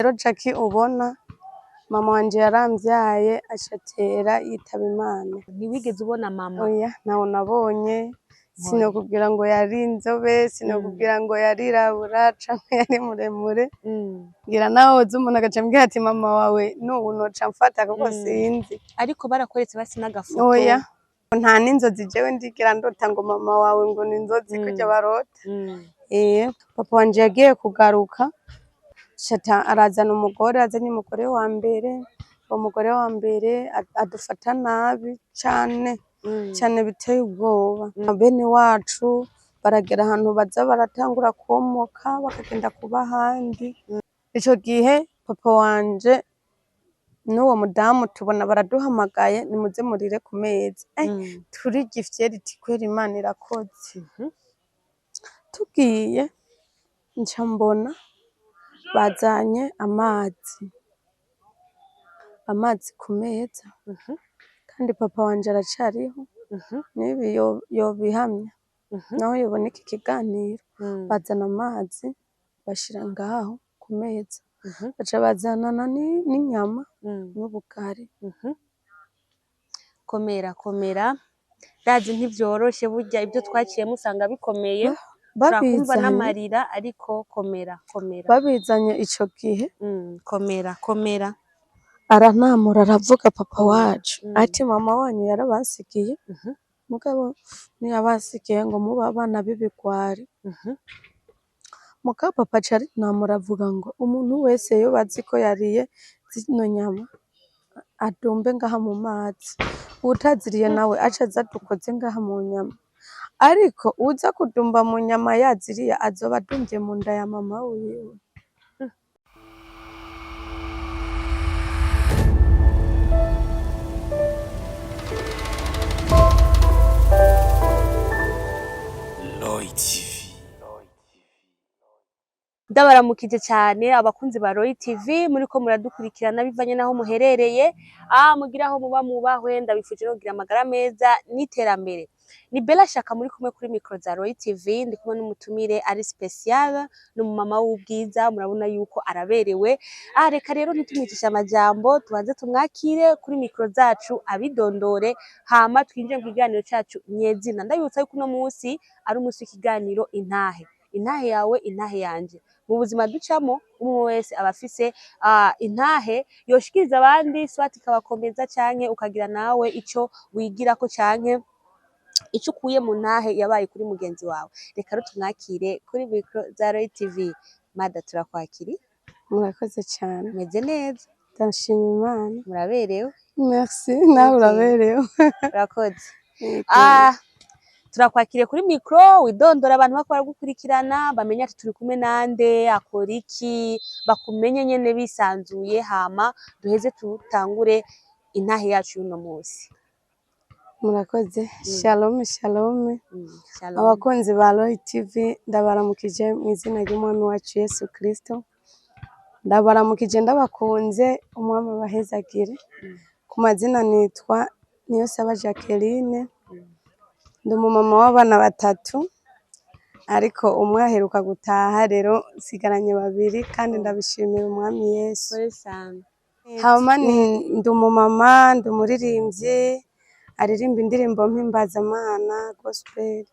Rero Jackie ubona mama wanje yaramvyaye aca atera yitaba Imana. Ntiwigeze ubona mama? Oya, ntawe nabonye. Sinokubwira ngo yari inzobe, sinokubwira ngo yarirabura canke yari muremure. Ngira nawe woza umuntu agaca ambwira ati mama wawe nubu noca mfata kuko sinzi. Ariko barakweretse basi n'agafoto? Oya, nta n'inzozi jewe ndigera ndota ngo mama wawe ngo ni inzozi kurya barota. Papa wanje yagiye kugaruka shata arazana umugore, azanye umugore wa mbere. Uwo mugore wa mbere adufata nabi cane, cane biteye ubwoba. Bene wacu baragera ahantu baza baratangura kwomoka bakagenda kuba ahandi. Ico gihe papa wanje n'uwo mudamu tubona baraduhamagaye, nimuze murire ku meza. Turirya ifyeri iti kweri Imana irakoze. Tugiye nca mbona bazanye amazi ku meza. Kandi papa wanje aracariho, nibi yobihamya, naho yobona iki kiganiro. Bazana amazi bashira ngaho ku meza, baca bazanana n'inyama n'ubugari. Komera, komera, ndazi ntivyoroshe, burya ibyo twaciyemo usanga bikomeye. Ushobora kumva n'amarira, ariko komera, komera. Babizanye ico gihe, Komera, komera. aranamura aravuga papa wacu ati mama wanyu yarabasigiye, mugabo ntiyabasigiye ngo mube abana b'ibigwari. Mugabo papa aca arinamura avuga ngo umuntu wese yoba azi ko yariye zino nyama adumbe ngaha mu mazi, uwutaziriye nawe ace aza adukoze ngaha mu nyama, ariko uwuza kudumba mu nyama yaziriye azoba adumvye mu nda ya mama wiwe. Lloyd TV. Ndabaramukije cyane abakunzi ba Roy TV muriko muradukurikirana bivanye naho muherereye, mugira aho muba mubahwe. Ndabifuje no kugira amagara meza n'iterambere. Ni Bella Shaka muri kumwe kuri micro za Roy TV. Ndi kumwe n'umutumire ari special, ni umumama w'ubwiza, murabona yuko araberewe. Reka rero ntitumwicishe amajambo, tubanze tumwakire kuri micro zacu abidondore, hama twinjire mu kiganiro cacu nyezina. Ndabibutsa yuko uno munsi ari umunsi w'ikiganiro intahe, intahe yawe, intahe yanje. Mu buzima ducamo, umwe wese aba afise intahe yoshikiriza abandi, swati ikabakomeza canke ukagira nawe ico wigirako canke ico ukuye mu ntahe yabaye kuri mugenzi wawe. Reka rero tumwakire kuri micro za Roy TV. Mada, turakwakiri. Murakoze cane. Meze neza? Ndashima Imana. Muraberewe. Merci, nawe uraberewe. Urakoze. Yego. Turakwakiriye kuri micro, widondora abantu bako baragukurikirana, bamenye ati turi kumwe nande, akora iki, bakumenye nyene bisanzuye, hama duheze tutangure intahe yacu y'uno munsi. Murakoze. Shalom, shalom. Shalom. Abakunzi ba Roy TV, ndabaramukije mu izina ry'Umwami wacu Yesu Kristo. Ndabaramukije, ndabakunze, Umwami abahezagire. Ku mazina nitwa Niyonsaba Jacqueline, ndi umumama w'abana batatu, ariko umwe aheruka gutaha, rero nsigaranye babiri kandi ndabishimira Umwami Yesu. Pole sana. Hama ndi umumama, ndi umuririmbyi aririmba indirimbo mpimbazamana, gospel.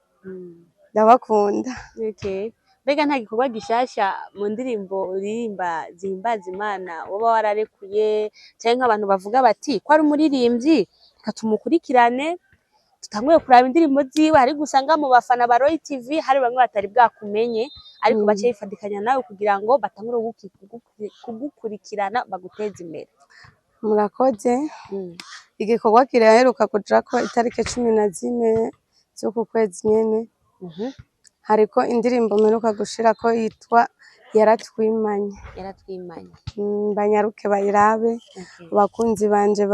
Ndabakunda. Okay. Mbega nta gikorwa gishasha mu ndirimbo uririmba zihimbaza Imana woba wararekuye, canke nk'abantu bavuga bati ko ari umuririmbyi, reka tumukurikirane, tutanguye kuraba indirimbo ziwe? Hari gusanga mu bafana ba Roy TV hari bamwe batari bwakumenye, ariko bace bifadikanya nawe kugira ngo batangure kugukurikirana baguteze imbere. Murakoze. Igikorwa kiraheruka kujako itariki 14 z'uku kwezi nyene. Hariko indirimbo mperuka gushirako yitwa Yaratwimanye. Yaratwimanye. Banyaruke bayirabe. Abakunzi banje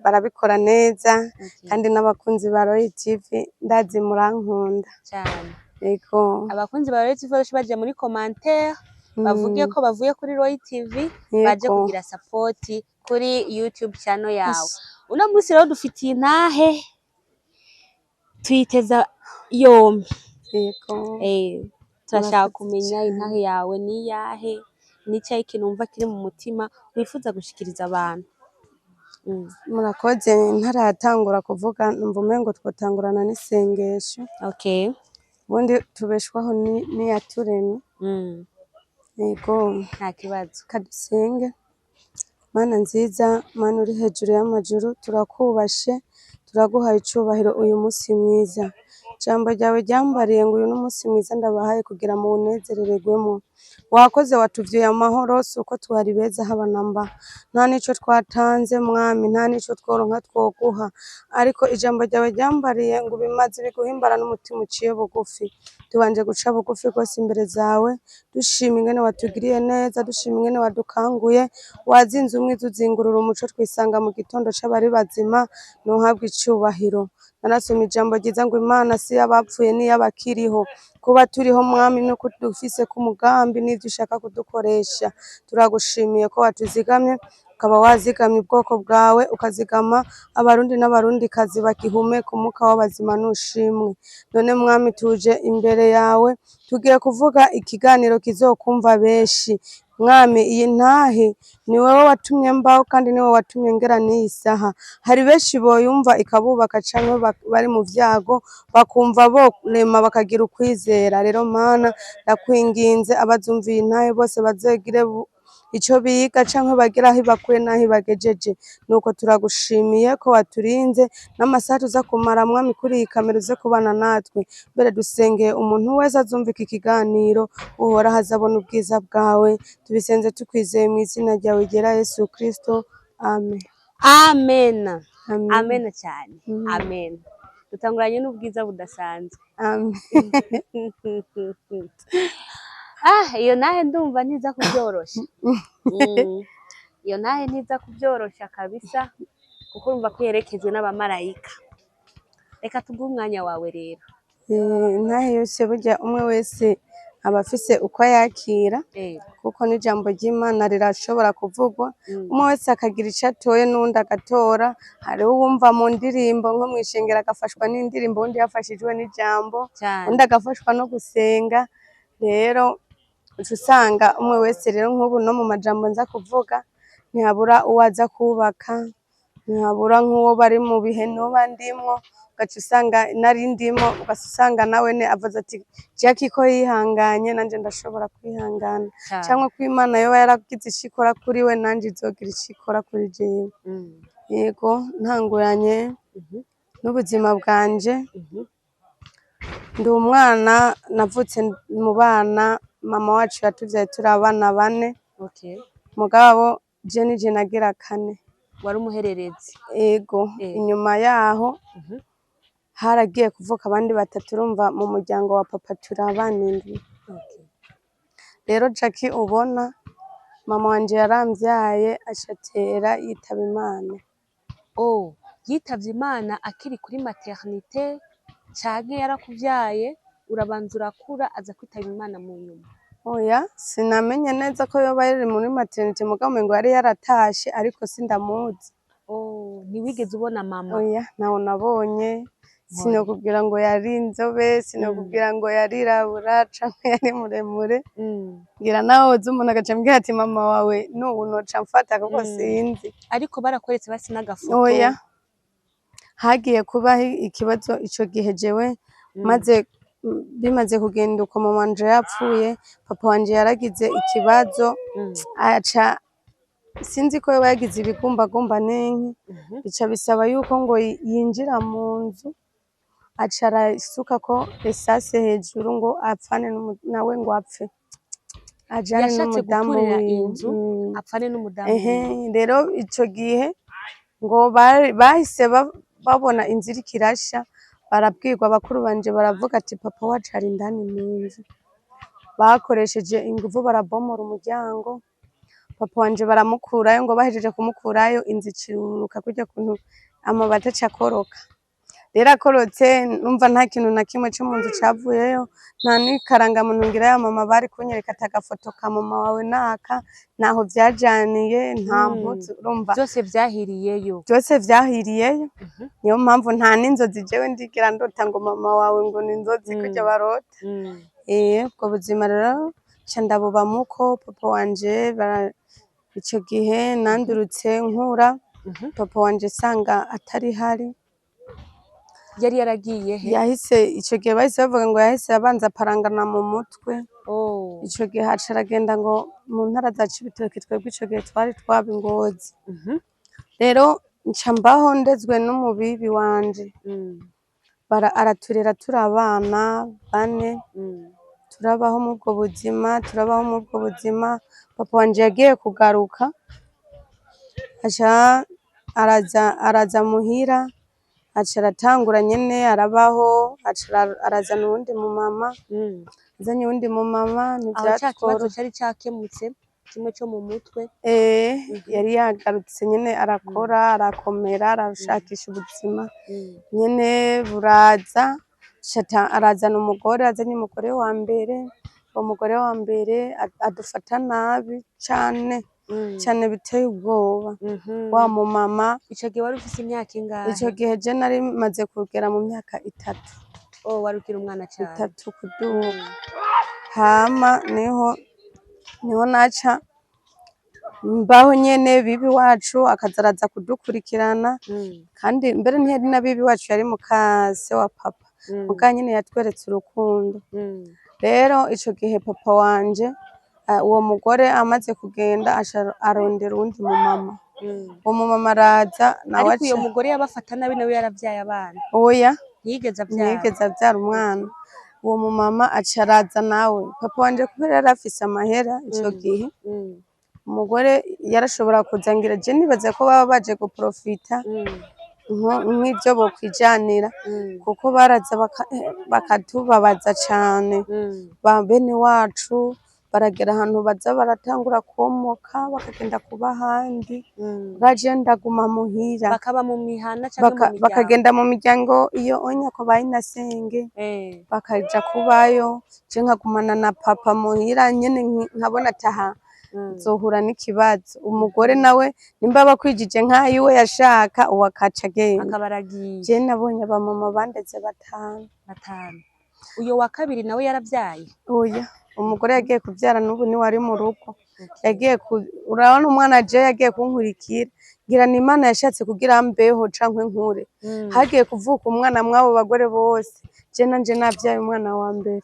barabikora neza. Kandi n'abakunzi ba Roy TV ndazi murankunda. Cyane. Yego. Abakunzi ba Roy TV bose baje muri commentaire bavuge ko bavuye kuri Roy TV baje kugira support kuri YouTube channel yawe. Uno munsi rero dufitiye intahe, tuyiteza yombi. Yego. Turashaka Murakoze kumenya cane. intahe yawe ni iyahe, Ni icahe ikintu wumva kiri mu mutima wifuza gushikiriza abantu? Murakoze. Ntaratangura kuvuga, numva umengo twotangurana n'isengesho. Okay. Ubundi tubeshwaho n'iyaturemye. Yego. Nta kibazo. Kadusenge. Mana nziza, Mana uri hejuru y'amajuru, turakubashe, turaguhaye icubahiro uyu munsi mwiza. Ijambo ryawe ryambariye ngo uyu ni umunsi mwiza ndabahaye kugira muwunezerererwemo. Wakoze, watuvyuye amahoro, si uko twari beza haba namba, nta n'ico twatanze Mwami, nta n'ico tworonka twoguha, ariko ijambo ryawe ryambariye ngo ibimazi biguhimbara n'umutima uciye bugufi. Tubanje guca bugufi rwose imbere zawe, dushima ingene watugiriye neza, dushima ingene wadukanguye, wazinze umwiza uzingurura umuco, twisanga mu gitondo c'abari bazima. Ntuhabwe icubahiro. Narasomye ijambo ryiza ngo Imana si iy'abapfuye, ni iy'abakiriho. Kuba turiho Mwami nuko dufise ku mugambi n'ivyo ushaka kudukoresha. Turagushimiye ko watuzigamye, ukaba wazigamye ubwoko bwawe, ukazigama Abarundi n'Abarundikazi bagihumeka umwuka w'abazima. Nushimwe. None Mwami, tuje imbere yawe, tugiye kuvuga ikiganiro kizokumva benshi. Mwami, iyi ntahe ni wewe watumye mbaho, kandi ni wowe watumye ngera n'iyi saha. Hari benshi boyumva ikabubaka, canke bari mu vyago bakumva borema bakagira ukwizera. Rero Mana, ndakwinginze, abazumva iyi ntahe bose bazegire ico biga canke bagire aho ibakuye n'aho ibagejeje. Nuko turagushimiye ko waturinze n'amasaha tuza kumara. Mwami, kuri iyi kamera uze kubana natwe. Mbere dusengeye umuntu wese azumva iki kiganiro, Uhoraho azabona ubwiza bwawe. Tubisenze tukwizeye mu izina ryawe ryera Yesu Kristo, amen. Amen. Amen. Amen cyane. Amen. Dutanguranye n'ubwiza budasanzwe. Amen. Ah, iyo nahe ndumva ntiza kubyorosha. Iyo nahe ntiza kubyorosha kabisa, kuko urumva ko yerekejwe n'abamarayika. Reka tuguhe umwanya wawe rero. Intahe yose burya umwe wese aba afise uko ayakira, kuko n'ijambo ry'Imana rirashobora kuvugwa, umwe wese akagira ico atoye n'uwundi agatora. Hariho uwumva mu ndirimbo nko mw'ishengero agafashwa n'indirimbo, uwundi yafashijwe n'ijambo, uwundi agafashwa no gusenga. Rero uca usanga umwe wese rero, nk'ubu no mu majambo nza kuvuga, ntihabura uwo aza kubaka, ntihabura nk'uwo bari mu bihe noba ndimwo, ugaca usanga nari ndimo, ugaca usanga nawene avuze ati Jackie ko yihanganye, nanje ndashobora kwihangana, canke ko Imana yoba yaragize ico ikora kuri we, nanje izogira ico ikora kuri jewe. Yego, ntanguranye n'ubuzima bwanje. Ndi umwana navutse mu bana, mama wacu yatuvyaye turi abana bane, mugabo je nije nagira kane. Wari umuhererezi? Ego. Inyuma yaho haragiye kuvuka abandi batatu. Urumva mu muryango wa papa turi abana indwi. Rero Jackie ubona, mama wanje yaramvyaye acatera yitaba Imana. Oh, yitavye Imana akiri kuri maternité, canke yarakuvyaye urabanza urakura, aza kwitaba Imana mu nyuma? Oya, sinamenye neza ko yoba yari muri maternité, mugabo umengo yari yaratashe, ariko sindamuzi. Oh, ntiwigeze ubona mama? Oya, ntawe nabonye. Sinokubwira ngo yari inzobe, sinokubwira ngo yarirabura canke yari muremure. Ngira nawe woza umuntu agaca ambwira ati mama wawe nubu, noca mfata kuko sinzi. Ariko barakweretse basi n'agafoto? Oya, hagiye kubaho ikibazo ico gihe jewe maze bimaze kugenda uko, mama wanje yapfuye, papa wanje yaragize ikibazo, aca sinzi ko yoba yagize ibigumbagumba n'inki, bica bisaba yuko ngo yinjira mu nzu, aca arasukako essence hejuru ngo apfane nawe, ngo apfe ajane Yashatse n'umudamu guturira wiwe. inzu, apfane n'umudamu Ehe, wiwe. rero ico gihe ngo bahise babona inzu iriko irasha, barabwirwa bakuru banje, baravuga ati papa wacu ari indani mu nzu. Bakoresheje inguvu barabomora umuryango, papa wanje baramukurayo. Ngo bahejeje kumukurayo, inzu icururuka kurya kuntu amabati aca akoroka. Rero akorotse, numva nta kintu na kimwe co mu nzu cavuyeyo, nta n'ikarangamuntu ngira ya mama. Bari kunyereka ati agafoto ka mama wawe naka, ntaho vyajaniye, nta mpuzu, urumva. Vyose vyahiriyeyo? Vyose vyahiriyeyo. Niyo mpamvu nta n'inzozi jewe ndigera ndota ngo mama wawe ngo ni inzozi kurya barota. Ubwo buzima rero Nca ndabubamuko papa wanje ico gihe nandurutse nkura, papa wanje sanga atari hari. Yari yaragiye he? Yahise ico gihe bahise bavuga ngo yahise abanza aparangana mu mutwe. Oh. Ico gihe aca aragenda ngo mu ntara za Cibitoke, twebwe ico gihe twari twaba i Ngozi. Rero nca mbaho ndezwe n'umubibi wanje. Araturera turi abana bane, turabaho muri ubwo buzima, turabaho muri ubwo buzima. Papa wanje yagiye kugaruka, aca araza muhira, aca aratangura nyene arabaho, aca arazana uwundi mumama, azanye uwundi mumama Aho ca kibazo ntivyatworo cari cakemutse, kimwe co mu mutwe. Yari yagarutse nyene arakora, arakomera, arashakisha ubuzima nyene buraza, aca arazana umugore, azanye umugore wa mbere, uwo mugore wa mbere adufata nabi cane, cane biteye ubwoba. Wa mumama. Ico gihe wari ufise imyaka ingahe? Ico gihe je nari maze kugera mu myaka 3. Oh, wari ukiri umwana cane. 3 kuduga. Hama niho naca mbaho nyene, bibi wacu akaza araza kudukurikirana, kandi mbere ntiyari na bibi wacu, yari mukase wa papa, muga nyene yatweretse urukundo. Rero ico gihe papa wanje, uwo mugore amaze kugenda, aca arondera uwundi mumama. Uwo mumama araza nawe. Ariko uyo Aca mugore yabafata nabi, nawe yaravyaye abana? Oya. Ntiyigeze avyara? Ntiyigeze avyara umwana. Uwo mumama aca araza nawe, papa wanje kubera yari afise amahera ico gihe, umugore yarashobora kuza, ngira je nibaza ko baba baje guprofita nk'ivyo bokwijanira, kuko baraza bakatubabaza cane. Ba bene wacu baragera ahantu baza baratangura kwomoka, bakagenda kuba ahandi. Baje ndaguma muhira. Bakaba mu mihana canke mu miryango? Bakagenda mu miryango iyo onya ko bayinasenge, bakaja kubayo, je nkagumana na papa muhira nyene, nkabona ataha nzohura n'ikibazo. Umugore nawe nimba bakwijije nk'ayiwe yashaka, uwo akaca agenda. Akaba aragiye. Je nabonye abamama bandeze batanu. Batanu. Uyo wa kabiri nawe yaravyaye? Oya, umugore yagiye kuvyara n'ubu niwe ari mu rugo. Yagiye ku urabona umwana je yagiye kunkurikira, ngira ni Imana yashatse kugira mbeho canke nkure. Hagiye kuvuka umwana mw'abo bagore bose, je nanje navyaye umwana wa mbere.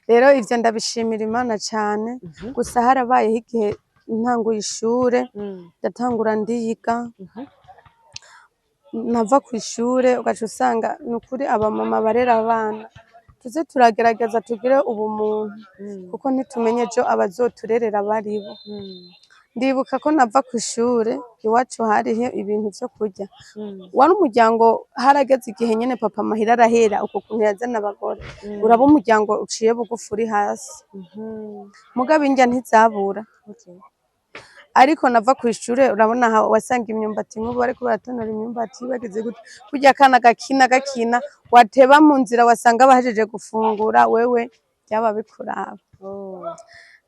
Rero ivyo ndabishimira Imana cane. Gusa harabayeho igihe ntanguye ishure, ndatangura ndiga, nava kw'ishure ugaca usanga nukuri abamama barera abana, tuze turagerageza tugire ubumuntu, kuko ntitumenye ejo abazoturerera abaribo. Ndibuka ko nava kw'ishure, iwacu hariho ibintu vyo kurya, wari umuryango. Harageze igihe nyene papa amahera arahera, uko kuntu yazana abagore, uraba umuryango uciye bugufi uri hasi, mugabo indya ntizabura. Ariko nava kw'ishure, urabona aha wasanga imyumbati, nk'ubu bariko baratonora imyumbati bageze gute, kurya akana gakina gakina, wateba mu nzira wasanga bahejeje gufungura, wewe vyaba bikuraba.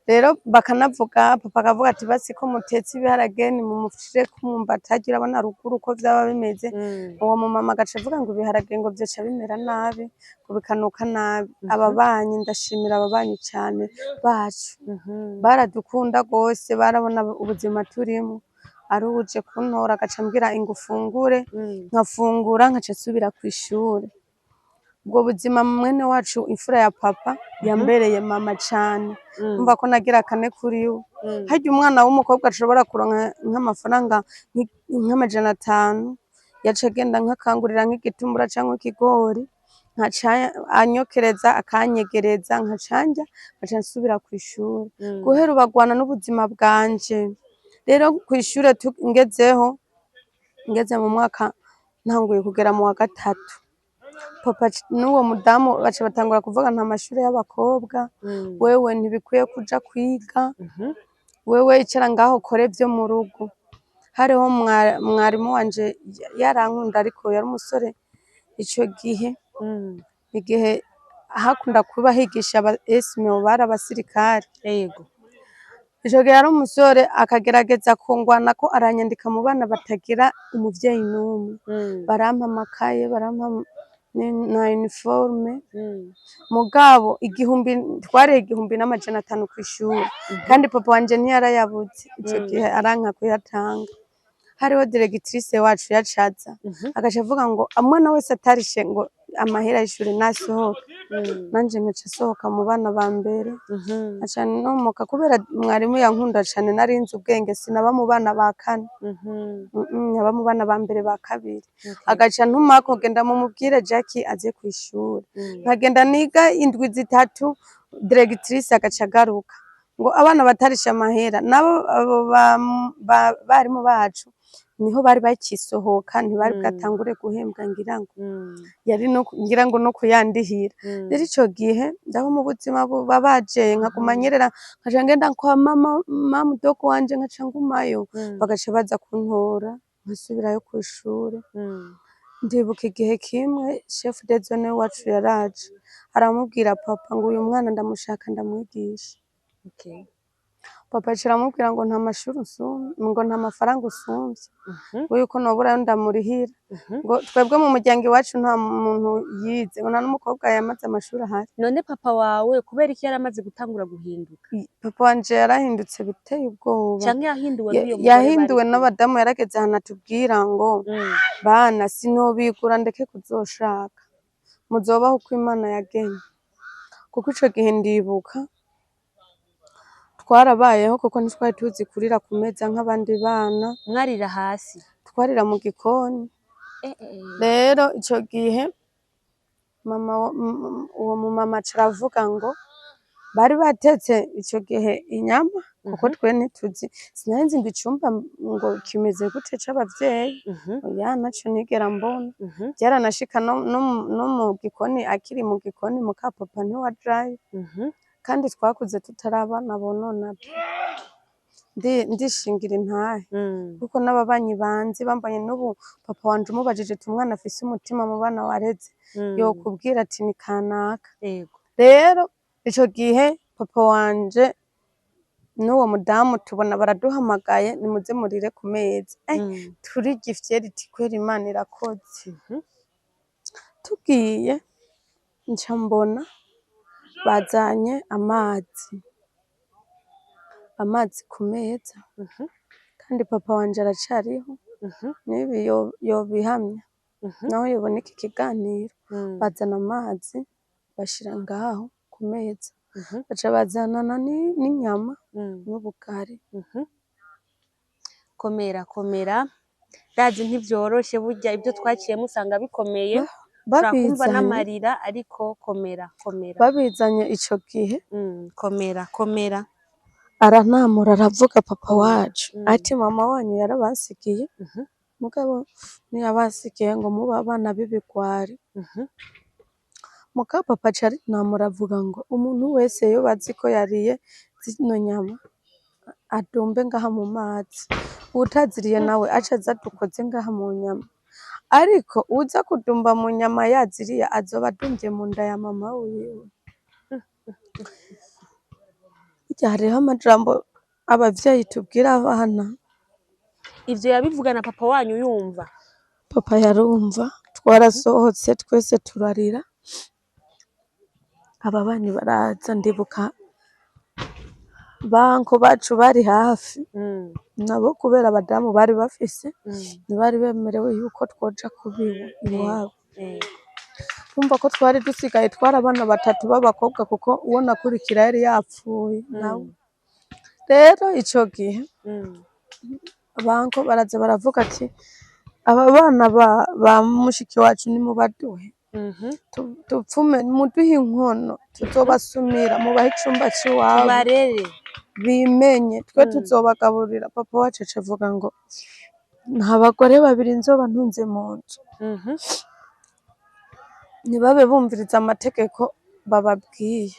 Rero bakanavuga, papa akavuga ati basi ko mutetse ibiharage nimumushireko umwumbati harya, urabona ruguru uko vyaba bimeze. Uwo mumama agaca avuga ngo ibiharage ngo vyoca bimera nabi, ngo bikanuka nabi. Ababanyi, ndashimira ababanyi cane bacu, baradukunda gose, barabona ubuzima turimwo. Ari uwuje kuntora agaca ambwira ingo ufungure, nkafungura, nkaca nsubira kw'ishure. Ubwo buzima, mwene wacu imfura ya papa yambereye mama cane, umva ko nagira kane kuri we. Harya umwana w'umukobwa ashobora kuronka nk'amafaranga nk'500, yaca agenda nkakangurira nk'igitumbura canke ikigori, nkaca anyokereza akanyegereza, nkaca ndya, nkaca nsubira kw'ishure. Guhera ubu agwana n'ubuzima bwanje. Rero kw'ishure ngezeho, ngeze mu mwaka ntanguye kugera mu wa gatatu, papa n'uwo mudamu baca batangura kuvuga nta mashure y'abakobwa, wewe ntibikwiye kuja kwiga, wewe icara ngaho ukore vyo mu rugo. Hariho mwarimu wanje yarankunda, ariko yari umusore ico gihe, igihe hakunda kuba higisha aba esime bari abasirikare. Ico gihe yari umusore, akagerageza kungwanako, aranyandika mu bana batagira umuvyeyi n'umwe. Barampa amakaye, barampa na uniforme. Mugabo 1000 twariha 1500 kw'ishure, kandi papa wanje ntiyarayabuze ico gihe, aranka kuyatanga. Hariho directrice wacu yacaza agaca avuga ngo umwana wese atarishe ngo amahera y'ishure nasohoke. Nanje nkaca nsohoka mu bana ba mbere, nkaca nomoka kubera mwarimu yankunda cane, nari nzi ubwenge, sinaba mu bana ba kane. Nkaba mu bana ba mbere, ba kabiri. Agaca antumako: "Genda mumubwire Jackie aze kw'ishure." Nkagenda niga indwi 3, directrice agaca agaruka ngo abana batarishe amahera nabo. Abo barimu bacu niho bari bakisohoka, ntibari bwatangure guhembwa, ngira ngo yari no ngira ngo no kuyandihira. Rero ico gihe ndaho mu buzima bubabaje, nkaguma nyerera, nkaca ngenda kwa mama, mudogo wanje, nkaca ngumayo, bagaca baza kuntora nkasubirayo kw'ishure. Ndibuka igihe kimwe chef de zone wacu yaraje, aramubwira papa ngo: "Uyu mwana ndamushaka ndamwigisha." Papa aca aramubwira ngo: "Nta mashuri usumvye," ngo: "Nta mafaranga usumvye," ngo yuko nobura ayo ndamurihira. Ngo twebwe mu muryango iwacu nta muntu yize, ngo nta n'umukobwa yamaze amashuri ahari. None papa wawe kubera iki yaramaze gutangura guhinduka? Papa wanje yarahindutse biteye ubwoba. Canke yahinduwe n'uyo mugore Yahinduwe bari kumwe? n'abadamu. Yarageze ahantu atubwira ngo: "Bana, sinobigura ndeke kuzoshaka, muzobaho uko Imana yagenye." Kuko ico gihe ndibuka twarabayeho, kuko ntitwari tuzi kurira ku meza nk'abandi bana. Mwarira hasi? Twarira mu gikoni. Rero ico gihe mama uwo mumama aca aravuga ngo bari batetse ico gihe inyama, kuko twe ntituzi, sinari nzi ngo icumba ngo kimeze gute c'abavyeyi. Oya, naco nigera mbona. Vyaranashika no mu gikoni, akiri mu gikoni muka papa ntiwajayo. Kandi twakuze tutari abana bonona pe. Ndishingira intahe, kuko n'ababanyi banzi bambonye n'ubu, papa wanje umubajije ati: "Umwana afise umutima mu bana wareze?" yokubwira ati: "Ni kanaka." Rero ico gihe papa wanje n'uwo mudamu tubona baraduhamagaye: "Nimuze murire ku meza." Turirya ifyeri, iti: "Kweri Imana irakoze." Tugiye, nca mbona bazanye amazi ku meza. Kandi papa wanje aracariho, n'ibi yobihamya, naho yobona iki kiganiro. Bazana amazi bashira ngaho ku meza, baca bazanana n'inyama n'ubugari. Komera, komera, ndazi ntivyoroshe, burya ibyo twaciyemo usanga bikomeye, ushobora kumva Babizanye n'amarira, ariko komera, komera. Babizanye ico gihe, Komera, komera. Aranamura, aravuga papa wacu ati: "Mama wanyu yarabasigiye, mugabo ntiyabasigiye ngo mube abana b'ibigwari." Muga papa aca arinamura avuga ngo umuntu wese yoba azi ko yariye zino nyama adumbe ngaha mu mazi, uwutaziriye nawe ace aza adukoze ngaha mu nyama, ariko uwuza kudumba mu nyama yaziriye azoba adumvye mu nda ya mama wiwe. Burya hariho amajambo abavyeyi tubwira abana. Ivyo yabivugana papa wanyu yumva? Papa yarumva. Twarasohotse twese turarira, ababanyi baraza. Ndibuka banko bacu bari hafi nabo, kubera abadamu bari bafise, ntibari bemerewe yuko twoja kubiwa iwabo. Urumva ko twari dusigaye, twari abana batatu b'abakobwa, kuko uwo nakurikira yari yapfuye nawe. Rero ico gihe banko baraza baravuga ati: "Aba bana ba mushiki wacu nimubaduhe, tupfume muduhe inkono, tuzobasumira, mubahe icumba c'iwabo." Tubarere. Bimenye twe tuzobagaburira. Papa wacu aca avuga ngo: "Nta bagore babiri nzoba ntunze mu nzu." Ntibabe bumviriza amategeko bababwiye.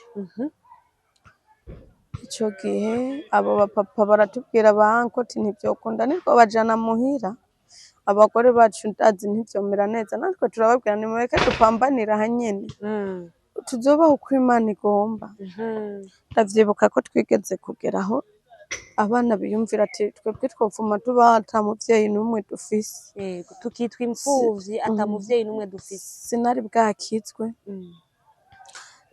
Ico gihe abo bapapa baratubwira, banko ati: "Ntivyokunda, nitwobajana muhira abagore bacu ndazi ntivyomera neza." Natwe turababwira: "Nimureke dupambanire aha nyene, tuzobaho uko Imana igomba." Ndavyibuka ko twigeze kugeraho. Abana biyumvira ati twebwe twopfuma tubaho ata muvyeyi n'umwe dufise. Yego, tukitwa impfuvyi ata muvyeyi n'umwe dufise. Sinari bwakizwe.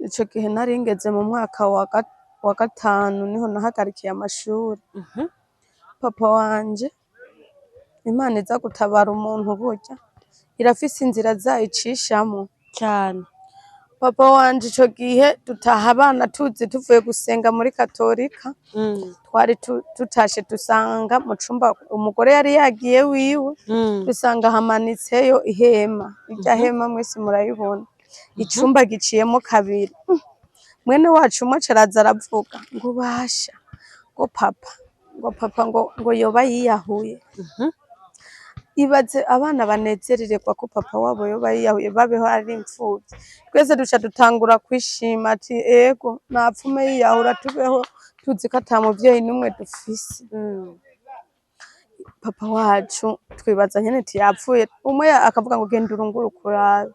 Ico gihe nari ngeze mu mwaka wa gatanu, niho nahagarikiye amashuri. Papa wanje, Imana iza gutabara umuntu, burya irafise inzira zayo icishamwo. Cane. Papa wanje ico gihe dutaha abana tuzi tuvuye gusenga muri katolika, twari tutashe dusanga mu cumba umugore yari yagiye wiwe, dusanga hamanitseyo ihema. Irya hema mwese murayibona, icumba giciyemo kabiri. Mwene wacu umwe aca araza aravuga ngo basha, ngo papa, ngo papa ngo yoba yiyahuye. Ibaze abana banezerererwa ko papa wabo yoba yiyahuye, babeho ari imfuvyi. Twese duca dutangura kwishima ati ego, napfume yiyahura, tubeho tuzi ko ata muvyeyi n'umwe dufise. Papa wacu twibaza nyene ati yapfuye. Umwe akavuga ngo genda urunguruke urabe,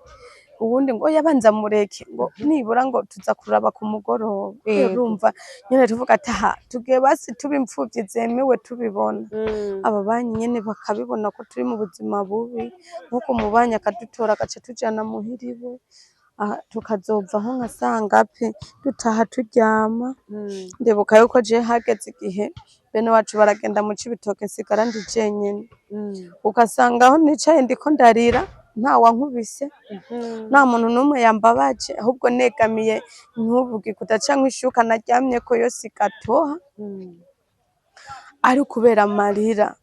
uwundi ngo oya, banza mureke, ngo nibura ngo tuza kuraba ku mugoroba. Urumva nyene tuvuga ati aha tugiye basi tuba imfuvyi zemewe tubibona. Aba banyi nyene bakabibona ko turi mu buzima bubi, nk'uko umubanyi akadutora agaca tujana muhira iwe, aha tukazovaho nka sangapi dutaha turyama. Ndibuka yuko je hageze igihe bene wacu baragenda mu Cibitoke, nsigara ndi jenyene. Ugasanga aho nicaye ndiko ndarira, ntawankubise, nta muntu n'umwe yambabaje, ahubwo negamiye nk'ubu gikuta canke ishuka naryamyeko yose igatoha, ari kubera amarira.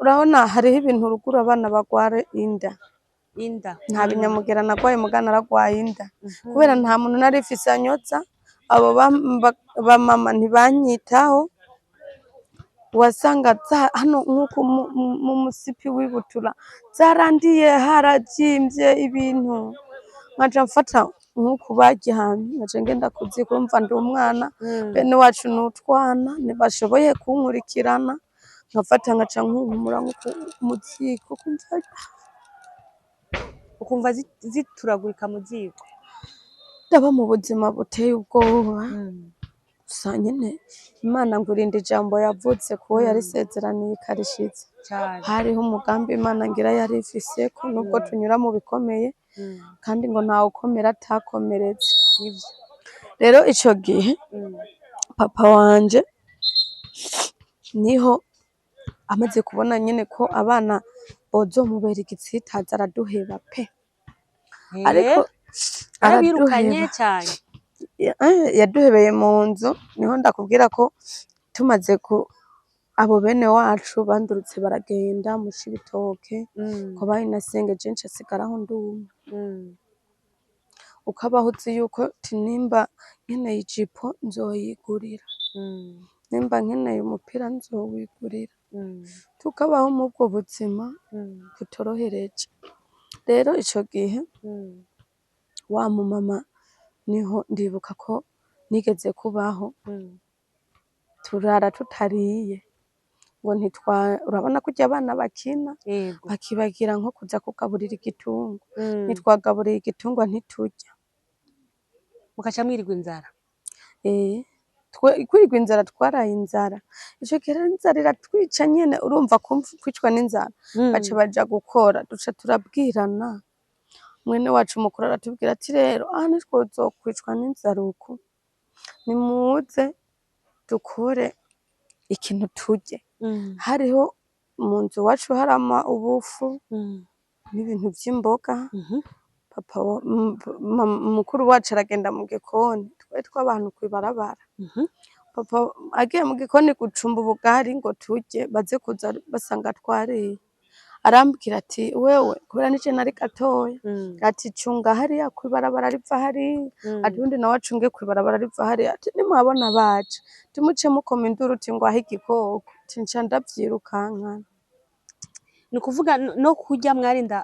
Urabona hariho ibintu ruguru abana bagwara inda. Inda. Nta binyamugera nagwaye, muga naragwaye inda kubera nta muntu nari mfise anyoza. Abo bamama ntibanyitaho. Wasanga hano nk'uko mu musipi w'ibutura zarandiye, haravyimbye ibintu, nkaca mfata nk'uku baryamye, nkaca ngenda kuziko. Urumva ndi umwana, bene wacu ni utwana, ntibashoboye kunkurikirana. Nkafata nkaca nkunkumura nko mu ziko, kumva Ukumva zituragurika mu ziko. Ndaba mu buzima buteye ubwoba. Gusa nyene Imana ngo irinde ijambo yavuze kuwo yarisezeraniye ikarishitsa. Cane. Hariho umugambi Imana ngira yari ifiseko, nubwo tunyura mu bikomeye, kandi ngo ntawukomera atakomeretse. Nivyo. Rero ico gihe papa wanje niho amaze kubona nyene ko abana bozomubera igitsitaza, araduheba pe. Ariko Yarabirukanye araduheba. cane. Yaduhebeye mu nzu. Niho ndakubwira ko tumaze ku abo bene wacu bandurutse baragenda mu Cibitoke, ko bayinasengeje, nca nsigaraho nduma. Ukabaho uzi yuko ti nimba nkeneye ijipo nzoyigurira, nimba nkeneye umupira nzowigurira. Tukabaho muri ubwo buzima butorohereje. Rero ico gihe wa mumama, niho ndibuka ko nigeze kubaho turara tutariye, ngo ntitwa urabona kurya abana bakina, bakibagira nko kuza kugaburira igitungwa. Ntitwagaburiye igitungwa, ntiturya. Mukaca mwirirwa inzara. Kwirirwa inzara, twaraye inzara. Ico gihe rero inzara iratwica nyene, urumva kwicwa n'inzara. Baca baja gukora, duca turabwirana. Mwene wacu mukuru aratubwira ati rero aha ntitwozokwicwa n'inzara uku, nimuze dukore ikintu turye. Hariho mu nzu iwacu harama ubufu n'ibintu vy'imboga. Papa mukuru wacu aragenda mu gikoni, twari tw'abantu kw'ibarabara. Papa agiye mu gikoni gucumba ubugari ngo turye, baze kuza basanga twariye. Arambwira ati wewe, kubera nije nari gatoya, ati cunga hariya kw'ibarabara riva hariya, ati uwundi nawe acunge kw'ibarabara riva hariya, ati nimwabona baje timuce mukoma induru uti ngo aho igikoko, ati nca ndavyirukankana. Ni ukuvuga no kurya mwarinda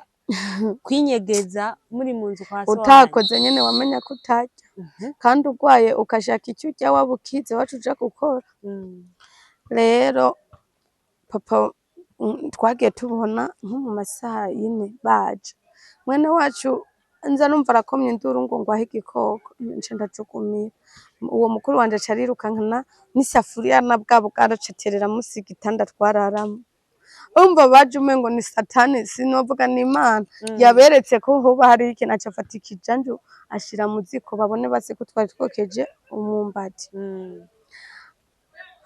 kwinyegeza muri mu nzu kwa so wanyu. Utakoze nyene wamenya ko utarya, kandi urwaye ukashaka icyo urya, waba ukize waca uja gukora. Rero papa, twagiye tubona nko mu masaha yine baje, mwene wacu. Nza numva arakomye induru ngo ngwahe igikoko, nca ndajugumira. Uwo mukuru wanje aca arirukankana n'isafuriya na bwa bugari aca aterera musi y'igitanda twararamwo. Urumva baje umengo ni satani, sinovuga ni Imana yaberetse ko hoba hariho ikintu, aca afata ikijanju ashira mu ziko babone basi ko twari twokeje umwumbati.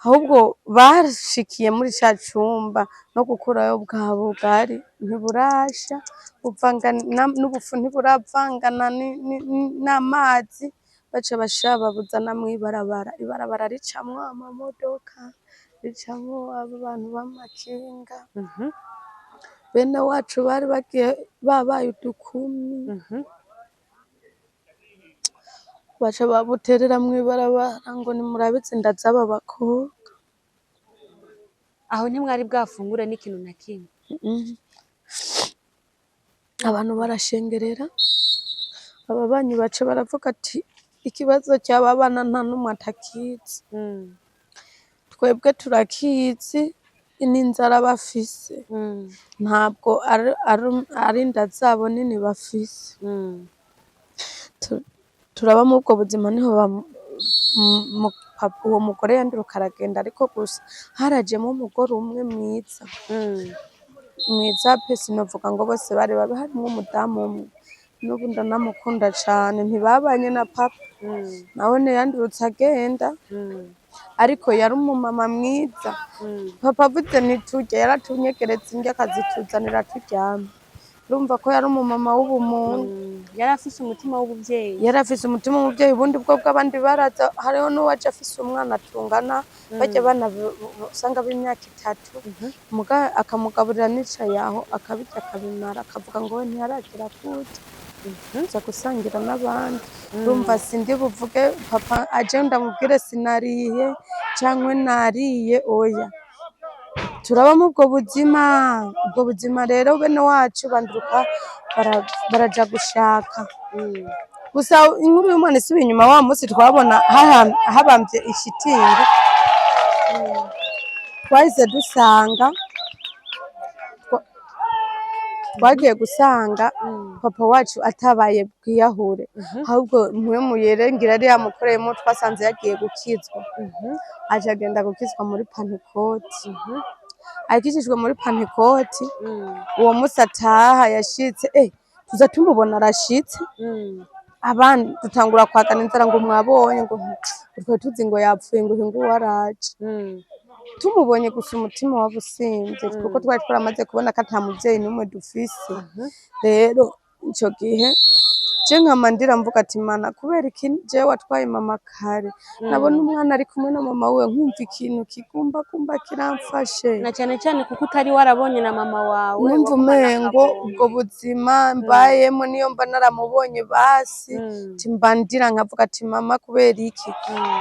Ahubwo bashikiye muri ca cumba no gukurayo bwa bugari ntiburasha, buvangana n'ubufu ntiburavangana n'amazi, baca basha babuzana mw'ibarabara. Ibarabara ricamwo amamodoka, ricamwo abantu b'amakinga. Bene wacu bari bagiye babaye udukumi. Baca babuterera mw'ibarabara ngo nimurabe izi nda z'aba bakobwa. Aho ntimwari bwafungure n'ikintu na kimwe? Abantu barashengerera, ababanyi baca baravuga ati ikibazo cy'aba bana nta n'umwe atakizi. Twebwe turakizi, n'inzara bafise. Ntabwo ari inda zabo nini bafise. Turaba muri ubwo buzima, niho uwo mugore yanduruka aragenda, ariko gusa harajemwo umugore umwe mwiza. Mwiza pe, sinovuga ngo bose bari babi, harimwo umudamu umwe. N'ubu ndanamukunda cane, ntibabanye na papa. Nawene yandurutse agenda, ariko yari umumama mwiza. Papa avuze ntiturye, yaratunyegereza indya akazituzanira turyamye. Urumva ko yari umumama w'ubumuntu. Yari afise umutima w'ubuvyeyi. Yari afise umutima w'umuvyeyi, ubundi bwo bw'abandi baraza, hariho n'uwaje afise umwana tungana, barya bana usanga b'imyaka 3, muga akamugaburira nicaye aho, akabirya akabimara, akavuga ngo we ntiyaragira kurya, aza gusangira n'abandi. Urumva sindi buvuge papa aje ndamubwire sinariye canke nariye, oya. Turaba muri ubwo buzima, ubwo buzima rero bene wacu banduruka baraja gushaka. Gusa inkuru y'umwana isubiye inyuma, wa musi twabona habamvye ishitingi, twahise dusanga twagiye gusanga papa wacu atabaye bwiyahure, ahubwo mpwemu ngira yari yamukoreyemo, twasanze yagiye gukizwa. Aca agenda gukizwa muri pantekoti. Akijijwe muri pantekoti, uwo musi ataha yashitse, tuza tumubona arashitse, abandi dutangura kwagana inzara ngo mwabonye, ngo twari tuzi ngo yapfuye, ngo uyu nguyu araje. Tumubonye gusa umutima wabusinze, kuko twari twaramaze kubona ko ata muvyeyi n'umwe dufise. Rero ico gihe je nkama ndira mvuga ati Mana, kubera iki jewe watwaye mama kare, nabona umwana ari kumwe na mama wiwe nkumva ikintu kigumbagumba kiramfashe. Na cane cane kuko utari warabonye na mama wawe. Numva wagumana umengo akabonge. Ubwo buzima mbayemo niyo mba naramubonye basi, ati mba ndira nkavuga ati mama kubera iki?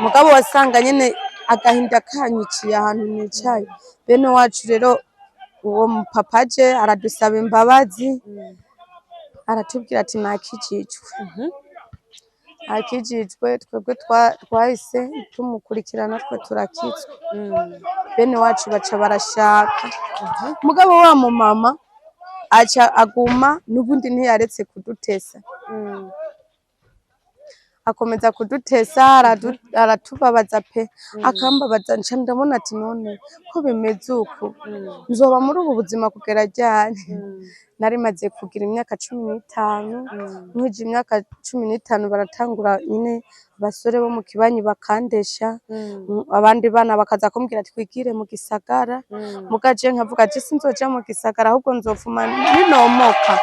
Mugabo wasanga nyene agahinda kanyiciye ahantu nicaye. Bene wacu rero, uwo mupapa aje aradusaba imbabazi, aratubwira ati nakijijwe. Akijijwe, twebwe twahise tumukurikirana, twe turakizwa. Bene wacu baca barashaka, mugabo wa mumama aca aguma n'ubundi ntiyaretse kudutesa. Akomeza kudutesa, aratubabaza pe, akambabaza. Nca ndabona ati none ko bimeze uku, nzoba muri ubu buzima kugera ryari? Nari maze kugira imyaka 15. Nkwije imyaka 15 baratangura nyine abasore bo mu kibanyi bakandesha, abandi bana bakaza kumbwira ati twigire mu gisagara. Muga je nkavuga je sinzoja mu gisagara, ahubwo nzopfuma ninomoka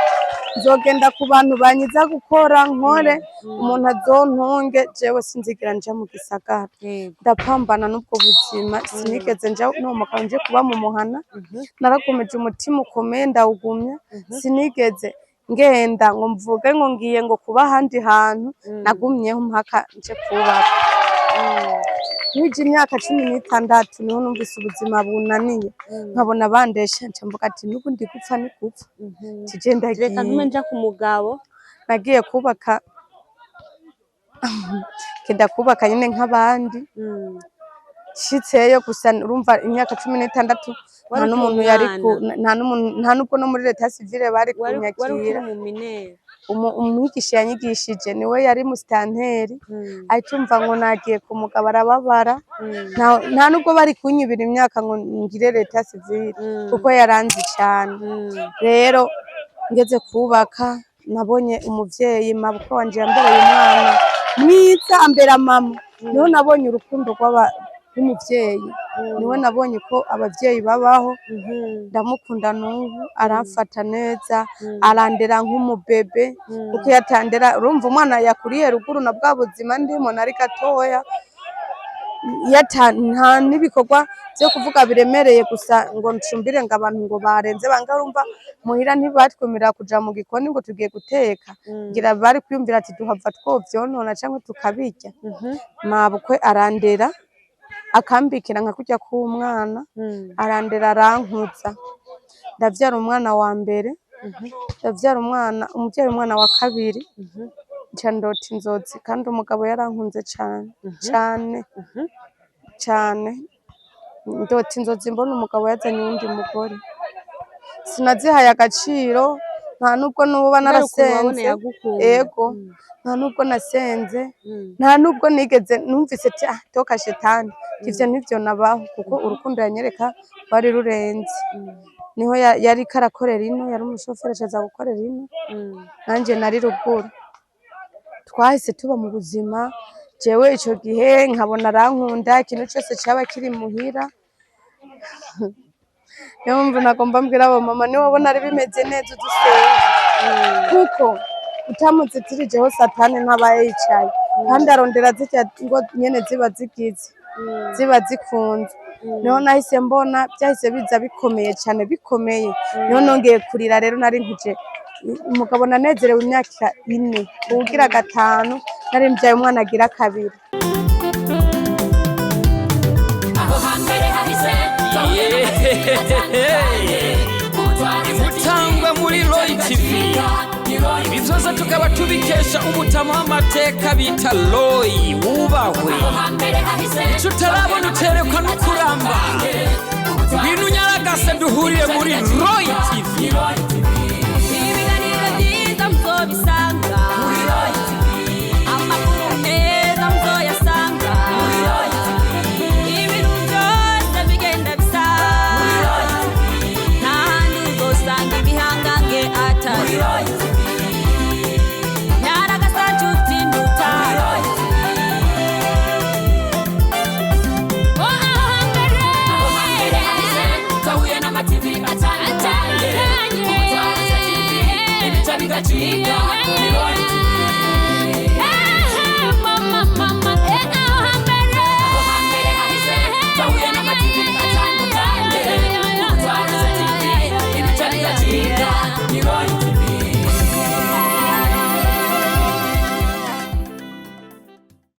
nzogenda ku bantu banyiza gukora, nkore umuntu azontunge, jewe sinzigera nja mu gisagara. Ndapambana n'ubwo buzima, sinigeze nja nomoka nje kuba mu muhana. Narakomeje umutima ukomeye ndawugumya, sinigeze ngenda ngo mvuge ngo ngiye ngo kuba ahandi hantu. Nagumyeho mpaka nje kubaka. Nkwije imyaka 16 niho numvise ubuzima bunaniye, nkabona bandesha, nca mvuga ati n'ubundi gupfa ni gupfa, tije Reka ndagiye. ntume nja ku mugabo. Nagiye kubaka, ngenda kubaka nyine nk'abandi. Nshitseyo gusa, urumva imyaka 16 nta Wari ukiri n'umuntu yari umwana. Nta n'umuntu, nta nubwo no muri l'état civil bari Wari ukiri kunyakira. mu minere. Umwigisha yanyigishije niwe yari musitanteri, ahita umva ngo nagiye ku mugabo arababara. Nta nubwo bari kunyibira imyaka ngo ngire l'état civil, kuko yaranzi cane. Rero ngeze kubaka, nabonye umuvyeyi mabukwe wanje yambereye umwana mwiza, ambera mama. Niho nabonye urukundo rw'umuvyeyi, niwe nabonye ko abavyeyi babaho. Ndamukunda n'ubu, aramfata neza, arandera nk'umubebe, kuko iyo atandera, urumva umwana yakuriye ruguru na bwa buzima ndimo nari gatoya, iyo nta n'ibikorwa vyo kuvuga biremereye gusa ngo ncumbire ngo abantu ngo barenze banga. Urumva muhira ntibatwemerera kuja mu gikoni ngo tugiye guteka, ngira bari kwiyumvira ati duhava twovyonona canke tukabirya. Mabukwe arandera, akambikira nka kurya k'umwana, arandera, arankuza, ndavyara umwana wa mbere, ndavyara umwana, umuvyeyi umwana wa kabiri, nca ndota inzozi. Kandi umugabo yarankunze cane cane cane. Ndota inzozi mbona umugabo yazanye uwundi mugore, sinazihaye agaciro, nta nubwo nuba Kubera ukuntu wabona narasenze. yagukunda. Ego, nta nubwo nasenze, nta nubwo nigeze numvise ati ah, toka shetani, ivyo ntivyo nabaho, kuko urukundo yanyereka rwari rurenze. Niho yariko arakorera ino, yari umushoferi, acaza gukorera ino, nanje nari ruguru. Twahise tuba mu buzima. Jewe ico gihe nkabona arankunda, ikintu cose caba kiri muhira. Niyo mpamvu nagomba mbwira abo mama, niwabona ari bimeze neza udusenge, kuko utamuzitirijeho satani ntabaye yicaye, kandi arondera zirya ngo nyene ziba zigize, ziba zikunze. Niho nahise mbona byahise biza bikomeye cane, bikomeye. Niho nongeye kurira. Rero nari nkuje umugabo, nanezerewe imyaka 4, uwugira 5 nari mbyaye umwana agira 2. Aho hambere hahise. Imutangwa muri Roy TV, ibi byose tukaba tubikesha umutama w'amateka bita Roy wubahwe. Hambere hahise. Icyo utarabona uterekwa no kuramba. Ngwino unyaragase duhurire muri Roy TV.